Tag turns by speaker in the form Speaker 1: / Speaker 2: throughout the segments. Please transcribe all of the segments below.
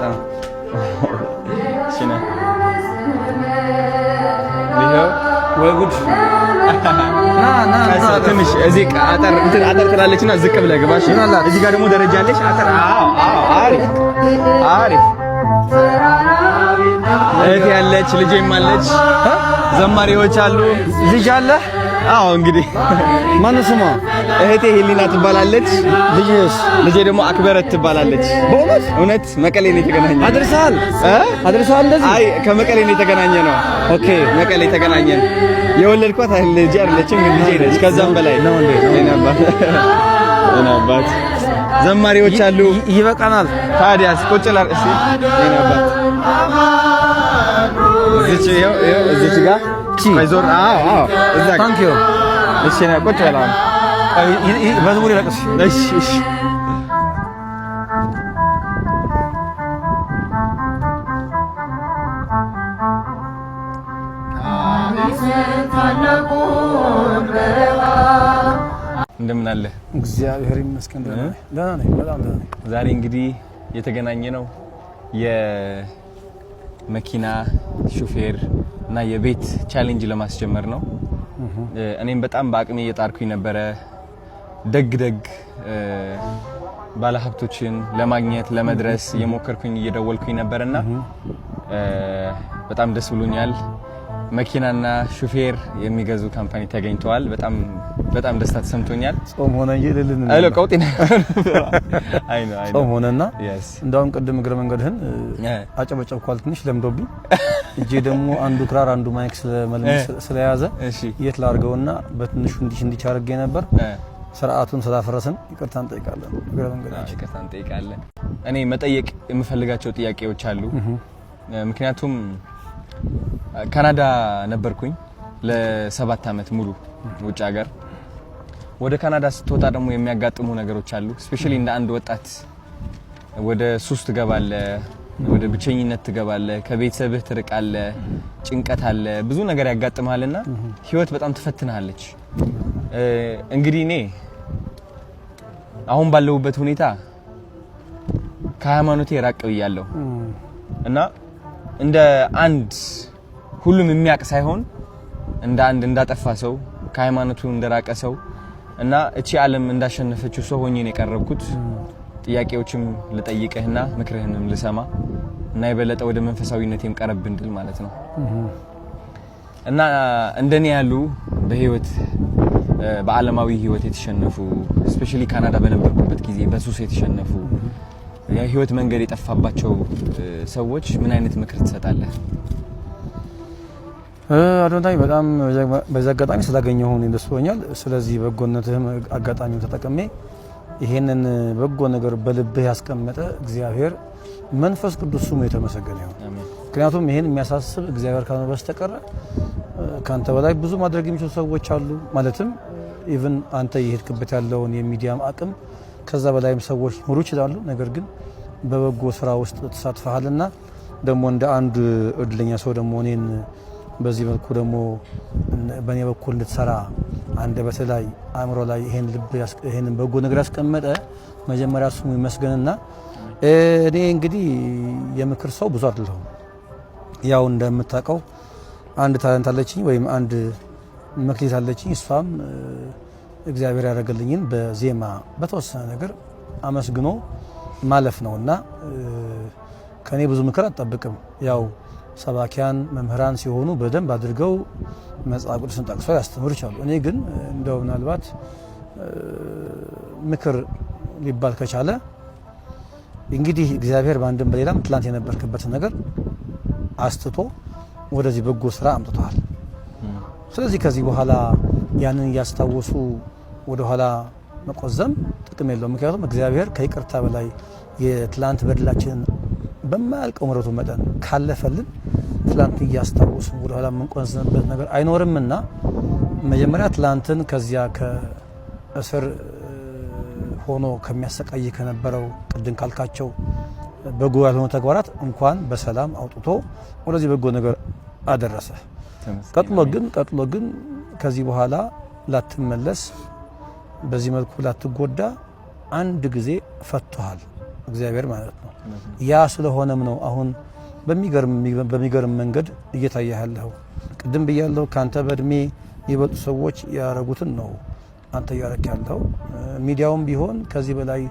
Speaker 1: በጣም። እሺ ነ ይኸው።
Speaker 2: ወይ ጉድ! ና ና ና።
Speaker 1: ትንሽ እዚህ አጠር እንትን አጠር ትላለችና ዝቅ ብለህ ግባ። እሺ፣ እዚህ ጋር ደግሞ ደረጃ አለች። አጠር። አዎ፣ አሪፍ አሪፍ። እህቴ ያለች፣ ልጄም አለች፣ ዘማሪዎች አሉ።
Speaker 2: ልጅ አለ?
Speaker 1: አዎ፣ እንግዲህ።
Speaker 2: ማነው ስሟ?
Speaker 1: እህቴ ሄሊና ትባላለች።
Speaker 2: ልጅስ?
Speaker 1: ልጄ ደግሞ አክበረት ትባላለች።
Speaker 2: በእውነት?
Speaker 1: እውነት፣ መቀሌ ነው የተገናኘ።
Speaker 2: አድርሰሃል?
Speaker 1: እ?
Speaker 2: አድርሰሃል እንደዚህ?
Speaker 1: አይ፣ ከመቀሌ ነው የተገናኘ ነው።
Speaker 2: Okay።
Speaker 1: መቀሌ ተገናኘን። የወለድኳት ልጄ አይደለችም፣ ግን ልጄ ነች። ከዛም በላይ
Speaker 2: ነው እንዴ?
Speaker 1: የኔ አባት፣ የኔ አባት፣ ዘማሪዎች አሉ።
Speaker 2: ይበቃናል።
Speaker 1: ታዲያስ ቁጭ ላር እስቲ የኔ አባት፣ እዚች ይኸው ይኸው እዚች ጋር ቆይ ዞር። አዎ፣ እዛ ጋር።
Speaker 2: Thank you።
Speaker 1: እሺ ና ቁጭ በል አሁን።
Speaker 2: መዝሙር ይለቅስ።
Speaker 1: እሺ። እንደምን አለ?
Speaker 2: እግዚአብሔር ይመስገን፣ ደህና ነኝ። ደህና ነኝ፣ በጣም ደህና ነኝ።
Speaker 1: ዛሬ እንግዲህ የተገናኘ ነው የመኪና ሹፌር እና የቤት challenge ለማስጀመር ነው። እኔም በጣም በአቅሜ እየጣርኩኝ ነበረ ደግ ደግ ባለሀብቶችን ለማግኘት፣ ለመድረስ እየሞከርኩኝ፣ እየደወልኩኝ ነበርና በጣም ደስ ብሎኛል። መኪናና ሹፌር የሚገዙ company ተገኝተዋል። በጣም በጣም ደስታ ተሰምቶኛል።
Speaker 2: ጾም ሆነ እንጂ እልል እንል
Speaker 1: አይ ቀውጢ ነው። አይ ነው፣ አይ ነው።
Speaker 2: ጾም ሆነና እንደውም ቅድም እግረ መንገድህን አጨበጨብኳል፣ ትንሽ ለምዶብኝ እጄ ደግሞ አንዱ ክራር አንዱ mic ስለያዘ የት ላድርገውና በትንሹ እንዲህ እንዲህ አድርጌ ነበር። ስርዓቱን ስላፈረስን ይቅርታ እንጠይቃለን። እግረ መንገዳችን
Speaker 1: ይቅርታ እንጠይቃለን። እኔ መጠየቅ የምፈልጋቸው ጥያቄዎች አሉ። ምክንያቱም ካናዳ ነበርኩኝ ለ7 ዓመት ሙሉ ውጭ ሀገር። ወደ ካናዳ ስትወጣ ደግሞ የሚያጋጥሙ ነገሮች አሉ። Especially እንደ አንድ ወጣት ወደ ሱስ ትገባለህ፣ ወደ ብቸኝነት ትገባለህ፣ ከቤተሰብህ ትርቃለህ፣ ጭንቀት አለ፣ ብዙ ነገር ያጋጥምሃልና ህይወት በጣም ትፈትንሃለች። እንግዲህ እኔ አሁን ባለሁበት ሁኔታ ከሃይማኖቴ ራቅ ብያለሁ እና እንደ አንድ ሁሉም የሚያውቅ ሳይሆን እንደ አንድ እንዳጠፋ ሰው፣ ከሃይማኖቱ እንደራቀ ሰው እና እቺ ዓለም እንዳሸነፈችው ሰው ሆኜ ነው የቀረብኩት። ጥያቄዎችም ልጠይቅህና ምክርህንም ልሰማ እና የበለጠ ወደ መንፈሳዊነቴም ቀረብ እንድል ማለት ነው። እና እንደኔ ያሉ በህይወት፣ በዓለማዊ ህይወት የተሸነፉ፣ especially ካናዳ በነበርኩበት ጊዜ በሱስ የተሸነፉ፣ የህይወት መንገድ የጠፋባቸው ሰዎች ምን አይነት ምክር ትሰጣለህ?
Speaker 2: አዶናይ፣ በጣም በዚህ አጋጣሚ ስላገኘሁ እኔ ደስ ብሎኛል። ስለዚህ በጎነትህም አጋጣሚው ተጠቅሜ ይሄንን በጎ ነገር በልብህ ያስቀመጠ እግዚአብሔር መንፈስ ቅዱስ ስሙ የተመሰገነ ይሁን። ምክንያቱም ይሄን የሚያሳስብ እግዚአብሔር ካልሆነ በስተቀር ካንተ በላይ ብዙ ማድረግ የሚችሉ ሰዎች አሉ። ማለትም even አንተ እየሄድክበት ያለውን የሚዲያም አቅም ከዛ በላይም ሰዎች ሊኖሩ ይችላሉ። ነገር ግን በበጎ ስራ ውስጥ ተሳትፈሃልና ደግሞ እንደ አንድ እድለኛ ሰው ደግሞ እኔን በዚህ መልኩ ደግሞ በእኔ በኩል እንድትሰራ አንደበት ላይ፣ አእምሮ ላይ ይሄን ልብ፣ ይሄንን በጎ ነገር ያስቀመጠ መጀመሪያ ስሙ ይመስገንና እኔ እንግዲህ የምክር ሰው ብዙ አይደለሁም። ያው እንደምታውቀው አንድ talent አለችኝ ወይም አንድ መክሊት አለችኝ። እሷም እግዚአብሔር ያደረገልኝን በዜማ በተወሰነ ነገር አመስግኖ ማለፍ ነውና ከኔ ብዙ ምክር አትጠብቅም። ያው ሰባኪያን መምህራን ሲሆኑ በደንብ አድርገው መጽሐፍ ቅዱስን ጠቅሰው ያስተምሩ ይችላሉ። እኔ ግን እንደው ምናልባት ምክር ሊባል ከቻለ እንግዲህ እግዚአብሔር በአንድም በሌላም ትላንት የነበርክበትን ነገር አስትቶ ወደዚህ በጎ ስራ አምጥቶሃል። ስለዚህ ከዚህ በኋላ ያንን እያስታወሱ ወደኋላ መቆዘም ጥቅም የለውም። ምክንያቱም እግዚአብሔር ከይቅርታ በላይ የትላንት በደላችንን በማያልቀው ምሕረቱ መጠን ካለፈልን ትላንት እያስታወሱ ወደኋላ የምንቆዝምበት ነገር አይኖርምና መጀመሪያ ትላንትን ከዚያ ከእስር ሆኖ ከሚያሰቃይ ከነበረው ቅድም ካልካቸው በጎ ያልሆኑ ተግባራት እንኳን በሰላም አውጥቶ ወደዚህ በጎ ነገር አደረሰ። ቀጥሎ ግን ከዚህ በኋላ ላትመለስ፣ በዚህ መልኩ ላትጎዳ አንድ ጊዜ ፈቶሃል። እግዚአብሔር ማለት ነው። ያ ስለሆነም ነው አሁን በሚገርም መንገድ እየታየ ያለው። ቅድም ብያለሁ፣ ካንተ በእድሜ የበጡ ሰዎች ያረጉትን ነው አንተ እያረክ ያለው። ሚዲያውም ቢሆን ከዚህ በላይ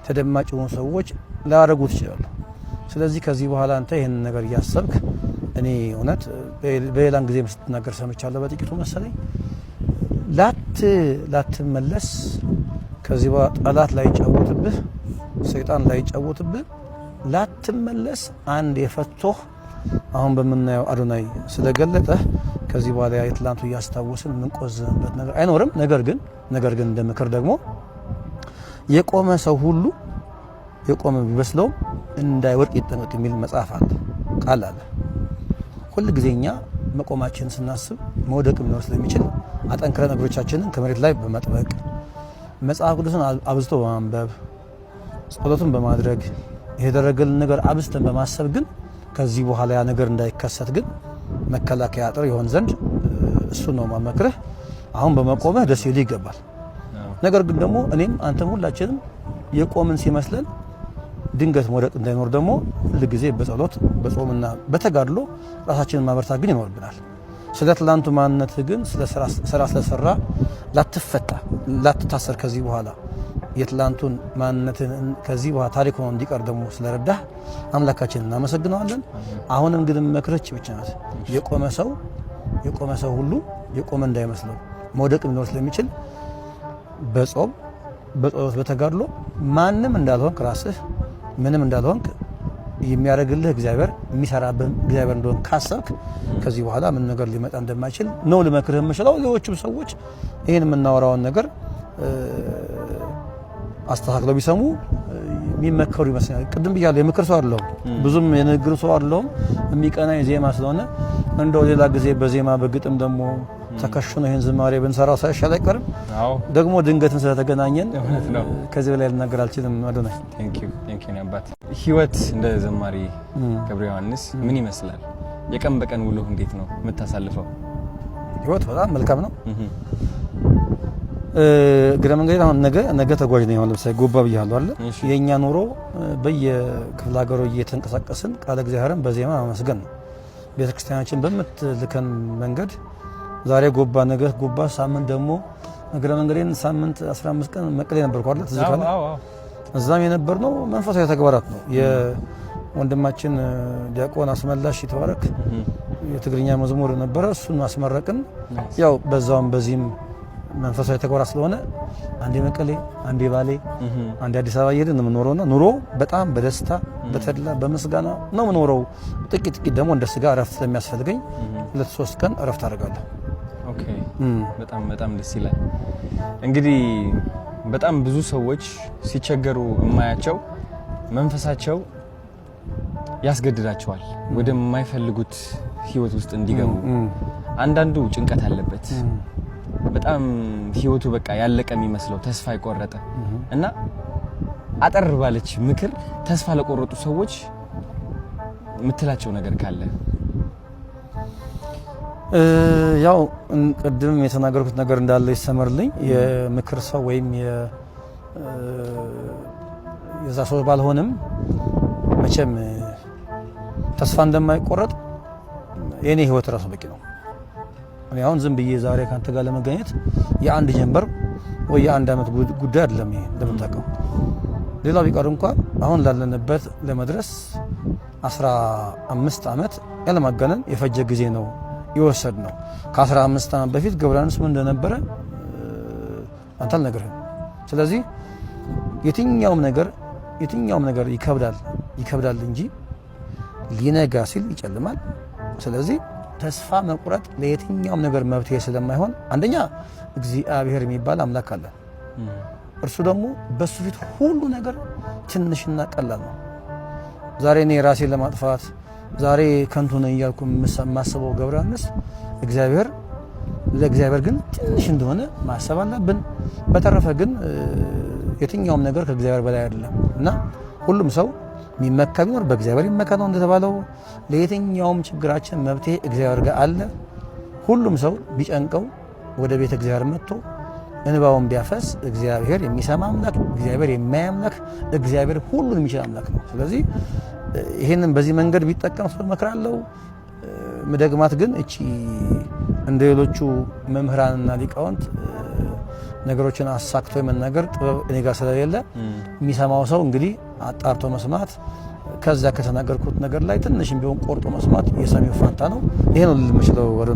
Speaker 2: ተደማጭ የሆኑ ሰዎች ላያረጉት ይችላሉ። ስለዚህ ከዚህ በኋላ አንተ ይህንን ነገር እያሰብክ እኔ እውነት በሌላን ጊዜ ስትናገር ሰምቻለሁ በጥቂቱ መሰለኝ ላትመለስ ከዚህ በኋላ ጠላት ላይጫወትብህ፣ ሰይጣን ላይጫወትብህ ላትመለስ አንድ የፈቶህ አሁን በምናየው አዶናይ ስለገለጠህ ከዚህ በኋላ የትላንቱ እያስታወስን የምንቆዝምበት ነገር አይኖርም። ነገር ግን እንደ ምክር ደግሞ የቆመ ሰው ሁሉ የቆመ ቢመስለውም እንዳይወድቅ ይጠንቀቅ የሚል መጽሐፍ አለ፣ ቃል አለ። ሁል ጊዜ እኛ መቆማችንን ስናስብ መውደቅ ሊኖር ስለሚችል አጠንክረን እግሮቻችንን ከመሬት ላይ በመጥበቅ መጽሐፍ ቅዱስን አብዝቶ በማንበብ ጸሎቱን በማድረግ የተደረገልን ነገር አብዝተን በማሰብ ግን ከዚህ በኋላ ያ ነገር እንዳይከሰት ግን መከላከያ አጥር ይሆን ዘንድ እሱ ነው ማመክርህ። አሁን በመቆምህ ደስ ይልህ ይገባል። ነገር ግን ደግሞ እኔም አንተም ሁላችንም የቆምን ሲመስለን ድንገት መውደቅ እንዳይኖር ደግሞ ሁል ጊዜ በጸሎት በጾምና በተጋድሎ ራሳችንን ማበርታት ግን ይኖርብናል። ስለ ትላንቱ ማንነትህ ግን ስለ ስራ ስለሰራ ላትፈታ ላትታሰር ከዚህ በኋላ የትላንቱን ማንነትን ከዚህ በኋላ ታሪክ ሆኖ እንዲቀር ደግሞ ስለረዳህ አምላካችንን እናመሰግነዋለን። አሁንም ግን መክረች ብቻ ናት። የቆመ ሰው ሁሉ የቆመ እንዳይመስለው መውደቅ ሊኖር ስለሚችል በጾም በጸሎት በተጋድሎ ማንም እንዳልሆንክ ራስህ ምንም እንዳልሆንክ የሚያደርግልህ እግዚአብሔር የሚሰራብህ እግዚአብሔር እንደሆን ካሰብክ ከዚህ በኋላ ምን ነገር ሊመጣ እንደማይችል ነው ልመክርህ የምችለው። ሌሎችም ሰዎች ይህን የምናወራውን ነገር አስተካክለው ቢሰሙ የሚመከሩ ይመስለኛል። ቅድም ብያለሁ፣ የምክር ሰው አይደለሁም፣ ብዙም የንግግር ሰው አይደለሁም። የሚቀናኝ ዜማ ስለሆነ እንደው ሌላ ጊዜ በዜማ በግጥም ደግሞ ተከሽኖ ይህን ዝማሬ ብንሰራው ሳይሻል አይቀርም። ደግሞ ድንገትም ስለተገናኘን ከዚህ በላይ ልናገር አልችልም። አዶናይ
Speaker 1: thank you አባት። ህይወት እንደ ዘማሪ ገብረ ዮሐንስ ምን ይመስላል? የቀን በቀን ውሎህ እንዴት ነው የምታሳልፈው?
Speaker 2: ህይወት በጣም መልካም ነው። እግረ መንገድ አሁን ነገ ተጓዥ ነኝ። አሁን ለምሳሌ ጎባ ብያለሁ አይደል? የኛ ኑሮ በየክፍለ ሀገሩ እየተንቀሳቀስን ቃለ እግዚአብሔርን በዜማ ማመስገን ነው። ቤተክርስቲያናችን በምትልከን መንገድ ዛሬ ጎባ፣ ነገ ጎባ፣ ሳምንት ደግሞ እግረ መንገዴን ሳምንት 15 ቀን መቀሌ ነበርኩ አይደል? ትዝ ካለ እዛም የነበርነው መንፈሳዊ ተግባራት ነው። የወንድማችን ዲያቆን አስመላሽ የተባረክ የትግርኛ መዝሙር ነበረ፣ እሱን አስመረቅን። ያው በዛውም በዚህም መንፈሳዊ ተግባራት ስለሆነ አንዴ መቀሌ፣ አንዴ ባሌ፣ አንዴ አዲስ አበባ እየሄድን ነው የምንኖረውና ኑሮ በጣም በደስታ በተድላ በምስጋና ነው የምኖረው። ጥቂት ጥቂት ደግሞ እንደ ስጋ እረፍት ስለሚያስፈልገኝ 2-3 ቀን እረፍት አደርጋለሁ።
Speaker 1: Okay፣ በጣም በጣም ደስ ይላል። እንግዲህ በጣም ብዙ ሰዎች ሲቸገሩ የማያቸው መንፈሳቸው ያስገድዳቸዋል ወደማይፈልጉት ህይወት ውስጥ እንዲገቡ። አንዳንዱ ጭንቀት አለበት፣ በጣም ህይወቱ በቃ ያለቀ የሚመስለው ተስፋ የቆረጠ እና አጠር ባለች ምክር ተስፋ ለቆረጡ ሰዎች የምትላቸው ነገር ካለ?
Speaker 2: ያው ቅድም የተናገርኩት ነገር እንዳለ ይሰመርልኝ። የምክር ሰው ወይም የዛ ሰው ባልሆንም መቼም ተስፋ እንደማይቆረጥ የኔ ህይወት ራሱ በቂ ነው። እኔ አሁን ዝም ብዬ ዛሬ ካንተ ጋር ለመገኘት የአንድ ጀንበር ወይ የአንድ ዓመት ጉዳይ አይደለም። ይሄ እንደምታውቀው ሌላው ቢቀር እንኳን አሁን ላለንበት ለመድረስ 15 ዓመት ያለማጋነን የፈጀ ጊዜ ነው የወሰድ ነው። ከ15 ዓመት በፊት ገብረ ዮሐንስ ምን እንደነበረ አንተ አልነግርህም። ስለዚህ የትኛውም ነገር ይከብዳል ይከብዳል እንጂ ሊነጋ ሲል ይጨልማል። ስለዚህ ተስፋ መቁረጥ ለየትኛውም ነገር መፍትሄ ስለማይሆን አንደኛ እግዚአብሔር የሚባል አምላክ አለ። እርሱ ደግሞ በሱ ፊት ሁሉ ነገር ትንሽና ቀላል ነው። ዛሬ እኔ ራሴን ለማጥፋት ዛሬ ከንቱ ነኝ እያልኩ የማስበው ገብረ ዮሐንስ እግዚአብሔር ለእግዚአብሔር ግን ትንሽ እንደሆነ ማሰብ አለብን። በተረፈ ግን የትኛውም ነገር ከእግዚአብሔር በላይ አይደለም እና ሁሉም ሰው የሚመካ ቢኖር በእግዚአብሔር ይመካ ነው እንደተባለው፣ ለየትኛውም ችግራችን መፍትሄ እግዚአብሔር ጋር አለ። ሁሉም ሰው ቢጨንቀው ወደ ቤተ እግዚአብሔር መጥቶ እንባውን ቢያፈስ እግዚአብሔር የሚሰማ አምላክ፣ እግዚአብሔር የሚያይ አምላክ፣ እግዚአብሔር ሁሉን የሚችል አምላክ ነው። ስለዚህ ይህንን በዚህ መንገድ ቢጠቀም እመክራለሁ። ምደግማት ግን እቺ እንደ ሌሎቹ መምህራንና ሊቃውንት ነገሮችን አሳክቶ የመናገር ጥበብ እኔ ጋር ስለሌለ የሚሰማው ሰው እንግዲህ አጣርቶ መስማት፣ ከዛ ከተናገርኩት ነገር ላይ ትንሽም ቢሆን ቆርጦ መስማት የሰሚው ፋንታ ነው። ይሄ ነው ልል የምችለው። ወደ